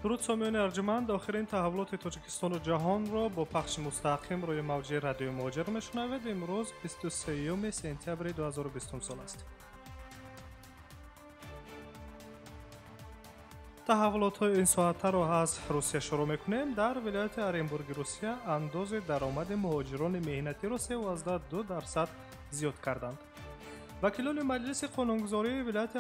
Дуруд сомиёни арҷуманд, охирин таҳаввулоти Тоҷикистону ҷаҳонро бо пахши мустақим рӯи мавҷи радиои Муҳоҷир мешунавед. Имрӯз 23 сентябри 2020 сол аст. Таҳаввулотҳои ин соатаро аз Русия шурӯъ мекунем. Дар вилояти Оренбурги Русия андози даромади муҳоҷирони меҳнатиро 3,2% зиёд карданд. Вакилони Маҷлиси қонунгузории вилояти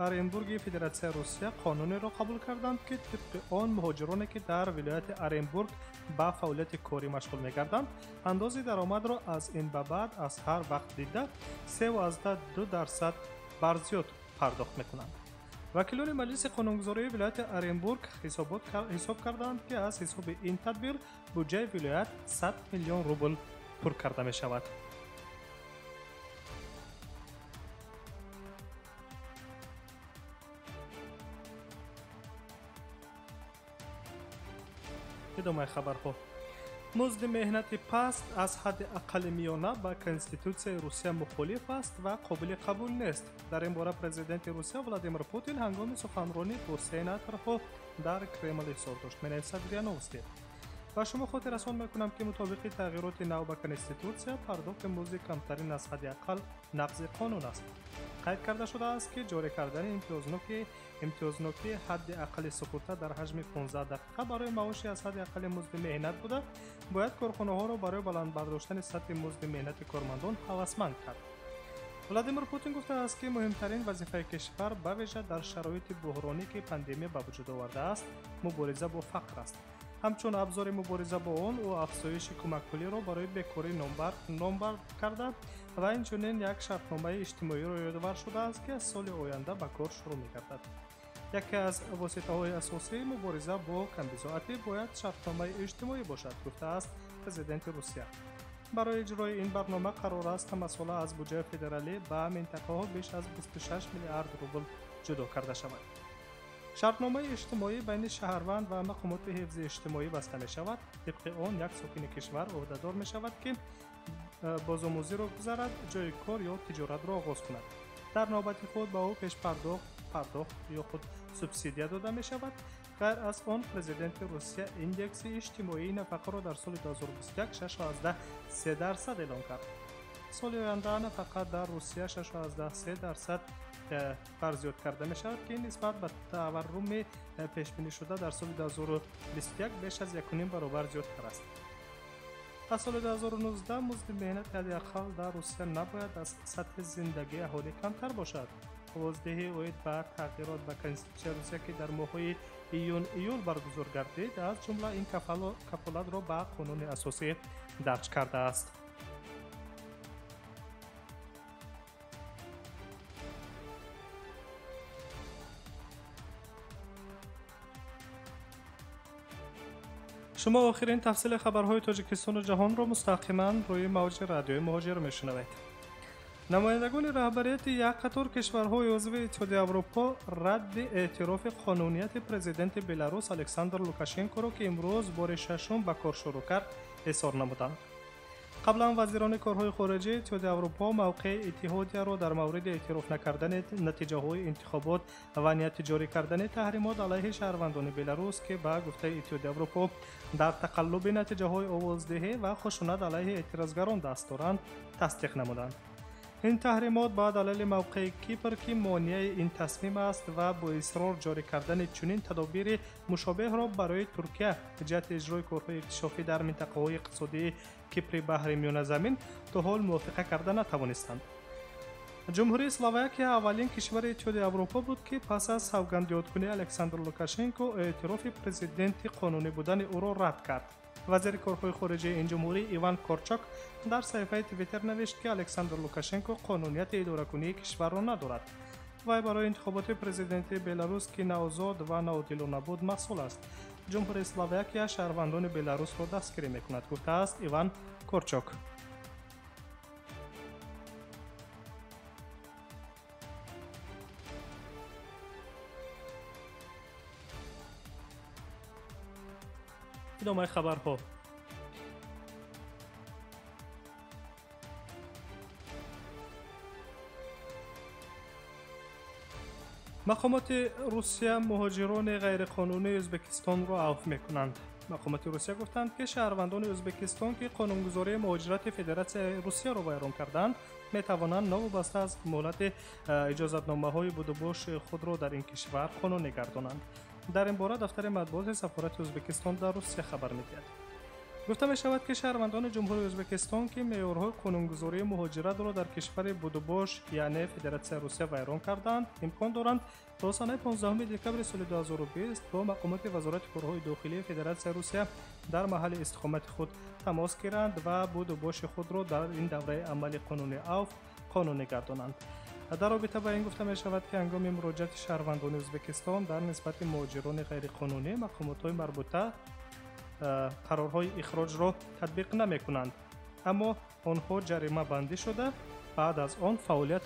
Оренбурги Федератсияи Русия қонунеро қабул карданд, ки тибқи он муҳоҷироне, ки дар вилояти Оренбург ба фаъолияти корӣ машғул мегарданд, андози даромадро аз ин ба баъд аз ҳар вақт дида 3,2% барзиёд пардохт мекунанд. Вакилони Маҷлиси қонунгузории вилояти Оренбург ҳисоб карданд, ки аз ҳисоби ин тадбир буҷаи вилоят 100 миллион рубл пур карда мешавад. Идомаи хабарҳо. Музди меҳнати паст аз ҳадди аққали миёна ба Конститутсияи Русия мухолиф аст ва қобили қабул нест. Дар ин бора президенти Русия Владимир Путин ҳангоми суханронӣ бо сенаторҳо дар Кремл изҳор дошт, менависад РИА Новости. Ба шумо хотиррасон мекунам, ки мутобиқи тағйироти нав ба Конститутсия пардохти музди камтарин аз ҳадди аққал нақзи қонун аст. Қайд карда шудааст, ки ҷорӣ кардани имтиёзнокии ҳадди аққали суғурта дар ҳаҷми 15 дақиқа барои маоши аз ҳадди аққали музди меҳнат буда, бояд корхонаҳоро барои баланд бардоштани сатҳи музди меҳнати кормандон ҳавасманд кард. Владимир Путин гуфтааст, ки муҳимтарин вазифаи кишвар, ба вижа дар шароити буҳронӣ, ки пандемия ба вуҷуд овардааст, мубориза бо фақр аст. Ҳамчун абзори мубориза бо он, ӯ афзоиши кӯмакпулиро барои бекорӣ номбар карда ва инчунин як шартномаи иҷтимоиро ёдовар шудааст, ки аз соли оянда ба кор шурӯъ мегардад. Яке аз воситаҳои асосии мубориза бо камбизоатӣ бояд шартномаи иҷтимоӣ бошад, гуфтааст президенти Русия. Барои иҷрои ин барнома қарор аст ҳамасола аз буҷаи федералӣ ба минтақаҳо беш аз 26 миллиард рубл ҷудо карда шавад. Шартномаи иҷтимоӣ байни шаҳрванд ва мақомоти ҳифзи иҷтимоӣ баста мешавад. Тибқи он як сокини кишвар ӯҳдадор мешавад, ки бозомӯзиро гузарад, ҷойи кор ё тиҷоратро оғоз кунад. Дар навбати худ ба ӯ пешпардохт, пардохт ё худ субсидия дода мешавад. Ғайр аз он, президенти Русия индекси иҷтимоии нафақаро дар соли 2021 6,3% эълон кард. Соли оянда нафақа дар Русия 6,3% барзиёд карда мешавад, ки нисбат ба таварруми пешбинишуда дар соли 2021 беш аз 1,5 баробар зиёдтар аст. Аз соли 2019 музди меҳнати ҳадди аққал дар Русия набояд аз сатҳи зиндагии аҳолӣ камтар бошад. Овоздиҳӣ оид ба тағйирот ба Конститутсияи Русия, ки дар моҳҳои июн-июл баргузор гардид, аз ҷумла ин кафолатро ба қонуни асосӣ дарҷ кардааст. Шумо охирин тафсили хабарҳои Тоҷикистону ҷаҳонро мустақиман рӯи мавҷи радиои Муҳоҷир мешунавед. Намояндагони раҳбарияти як қатор кишварҳои узви Иттиҳоди Аврупо радди эътирофи қонунияти президенти Беларус Александр Лукашенкоро, ки имрӯз бори шашум ба кор шурӯъ кард, изҳор намуданд. Қаблан вазирони корҳои хориҷии Иттиҳоди Аврупо мавқеи иттиҳодияро дар мавриди эътироф накардани натиҷаҳои интихобот ва нияти ҷорӣ кардани таҳримот алайҳи шаҳрвандони Беларус, ки ба гуфтаи Иттиҳоди Аврупо дар тақаллуби натиҷаҳои овоздиҳӣ ва хушунат алайҳи эътирозгарон даст доранд, тасдиқ намуданд. Ин таҳримот ба далели мавқеи Кипр, ки монеаи ин тасмим аст, ва бо исрор ҷорӣ кардани чунин тадобири мушобеҳро барои Туркия ҷиҳати иҷрои корҳои иктишофӣ дар минтақаҳои иқтисодии Кипри баҳри Миёназамин то ҳол мувофиқа карда натавонистанд. Ҷумҳурии Словакия аввалин кишвари Иттиҳоди Аврупо буд, ки пас аз савгандёдкунии Александр Лукашенко эътирофи президенти қонунӣ будани ӯро рад кард. Вазири корҳои хориҷии ин ҷумҳурӣ Иван Корчок дар саҳифаи Твиттер навишт, ки Александр Лукашенко қонунияти идоракунии кишварро надорад. Вай барои интихоботи президентии Беларус, ки наозод ва ноодилона буд, масъул аст. Ҷумҳурии Словакия шаҳрвандони Беларусро дастгирӣ мекунад, гуфтааст Иван Корчок. Идомаи хабарҳо. Мақомоти Русия муҳоҷирони ғайриқонунии Ӯзбекистонро авф мекунанд. Мақомоти Русия гуфтанд, ки шаҳрвандони Ӯзбекистон, ки қонунгузории муҳоҷирати Федератсияи Русияро вайрон карданд, метавонанд новобаста аз муҳлати иҷозатномаҳои будубоши худро дар ин кишвар қонунӣ гардонанд. Дар ин бора дафтари матбуоти сафорати Ӯзбекистон дар Русия хабар медиҳад. Гуфта мешавад, ки шаҳрвандони Ҷумҳурии Ӯзбекистон, ки меъёрҳои қонунгузории муҳоҷиратро дар кишвари будубош, яъне Федератсияи Русия, вайрон карданд, имкон доранд то санаи 15 декабри соли 2020 бо мақомоти Вазорати корҳои дохилии Федератсияи Русия дар маҳалли истиқомати худ тамос гиранд ва будубоши худро дар ин давраи амали қонуни авф қонунӣ гардонанд. Дар робита ба ин гуфта мешавад, ки ҳангоми муроҷиати шаҳрвандони Ӯзбекистон дар нисбати муҳоҷирони ғайриқонунӣ мақомотҳои марбута қарорҳои ихроҷро татбиқ намекунанд, аммо онҳо ҷаримабандӣ шуда, баъд аз он фаъолият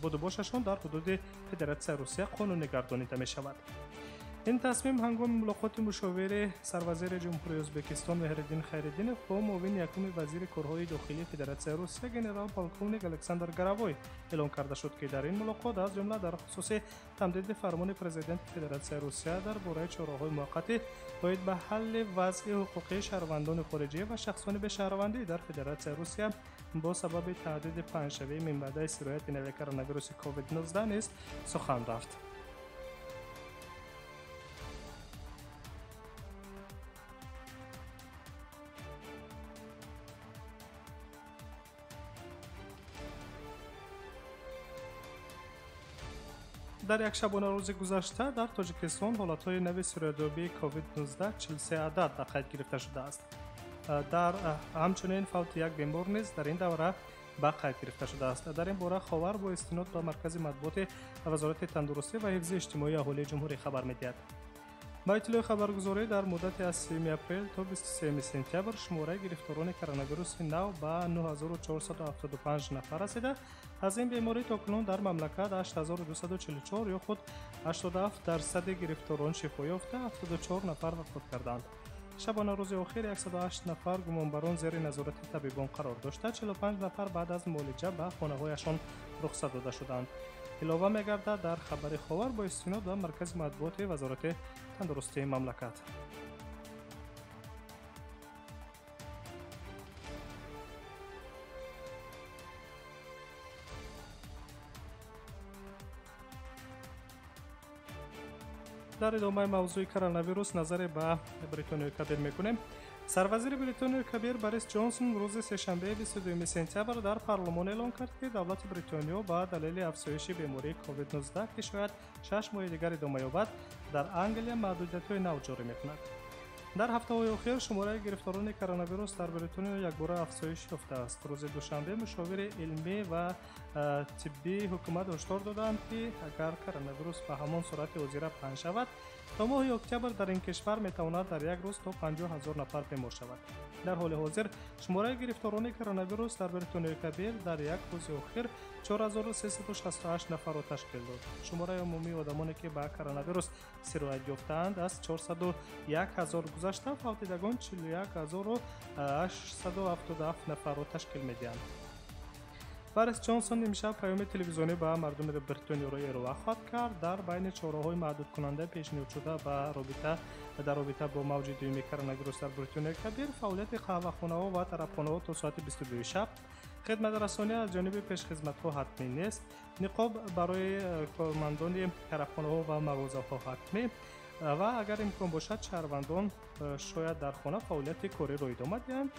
будубошашон дар ҳудуди Федератсияи Русия қонунӣ гардонида мешавад. Ин тасмим ҳангоми мулоқоти мушовири сарвазири Ҷумҳурии Ӯзбекистон Меҳриддин Хайриддинов бо муовини якуми вазири корҳои дохилии Федератсияи Русия генерал-полковник Александр Горовой эълон карда шуд, ки дар ин мулоқот аз ҷумла дар хусуси тамдиди фармони президенти Федератсияи Русия дар бораи чораҳои муваққатӣ оид ба ҳалли вазъи ҳуқуқии шаҳрвандони хориҷӣ ва шахсони бешаҳрвандӣ дар Федератсияи Русия бо сабаби таҳдиди паҳншавии минбаъдаи сирояти нави коронавируси COVID-19 низ сухан рафт. Дар як шабонарӯзи гузашта дар Тоҷикистон ҳолатҳои нави сироятёбии COVID-19 43 адад ба қайд гирифта шудааст. Дар ҳамчунин фавти як бемор низ дар ин давра ба қайд гирифта шудааст. Дар ин бора Ховар бо истинод ба маркази матбуоти Вазорати тандурустӣ ва ҳифзи иҷтимоии аҳолии ҷумҳурӣ хабар медиҳад. Ба иттилои хабаргузорӣ, дар муддати аз 3 апрел то 23 сентябр шумораи гирифторони коронавируси нав ба 9475 нафар расида, аз ин беморӣ то кунун дар мамлакат 8244 ё худ 87% гирифторон шифо ёфта, 74 нафар вафот карданд. Шабонарӯзи охир 108 нафар гумонбарон зери назорати табибон қарор дошта, 45 нафар баъд аз муолиҷа ба хонаҳояшон рухсат дода шуданд. Илова мегардад дар хабари Ховар бо истинод ба маркази матбуоти Вазорати тандурустии мамлакат. Дар идомаи мавзӯи коронавирус назаре ба Бритониёи Кабир мекунем. Сарвазири Бритониёи Кабир Борис Ҷонсон рӯзи сешанбе 22 сентябр дар парлумон эълон кард, ки давлати Бритониё ба далели афзоиши бемории COVID-19, ки шояд 6 моҳи дигар идома ёбад, дар Англия маҳдудиятҳои нав ҷорӣ мекунад. Дар ҳафтаҳои охир шумораи гирифторони коронавирус дар Бритониё якбора афзоиш ёфтааст. Рӯзи душанбе мушовири илмӣ ва тиббии ҳукумат ҳушдор доданд, ки агар коронавирус ба ҳамон суръати ҳозира паҳн шавад, то моҳи октябр дар ин кишвар метавонад дар як рӯз то 50 ҳазор нафар бемор шавад. Дар ҳоли ҳозир шумораи гирифторони коронавирус дар Бритониёи Кабир дар як рӯзи охир 4368 нафарро ташкил дод. Шумораи умумии одамоне, ки ба коронавирус сироят ёфтаанд, аз 401 ҳазор гузашта, фавтидагон 41877 нафарро ташкил медиҳанд. Борис Ҷонсон имшаб паёми телевизионӣ ба мардуми Бритониёро ироа хоҳад кард. Дар байни чораҳои маҳдудкунанда пешниҳодшуда дар робита бо мавҷи дуюми коронавирус дар Бритониёи Кабир фаъолияти қаҳвахонаҳо ва тарабхонаҳо то соати 22 шаб, хидматрасонӣ аз ҷониби пешхизматҳо ҳатмӣ нест, ниқоб барои кормандони тарабхонаҳо ва мағозаҳо ҳатмӣ ва агар имкон бошад шаҳрвандон шояд дар хона фаъолияти кориро идома диҳанд.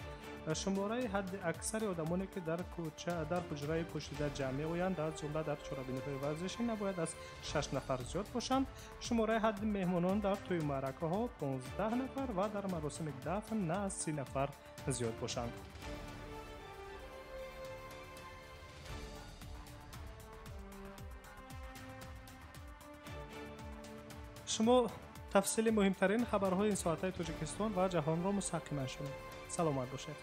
Шумораи ҳадди аксари одамоне, ки дар кӯча дар ҳуҷраи пӯшида ҷамъ меоянд, аз ҷумла дар чорабиниҳои варзишӣ, набояд аз 6 нафар зиёд бошанд. Шумораи ҳадди меҳмонон дар тӯи маъракаҳо 15 нафар ва дар маросими дафн на аз 30 нафар зиёд бошанд. Шумо тафсили муҳимтарин хабарҳои ин соатаи Тоҷикистон ва ҷаҳонро мустақиман шунид. Саломат бошед.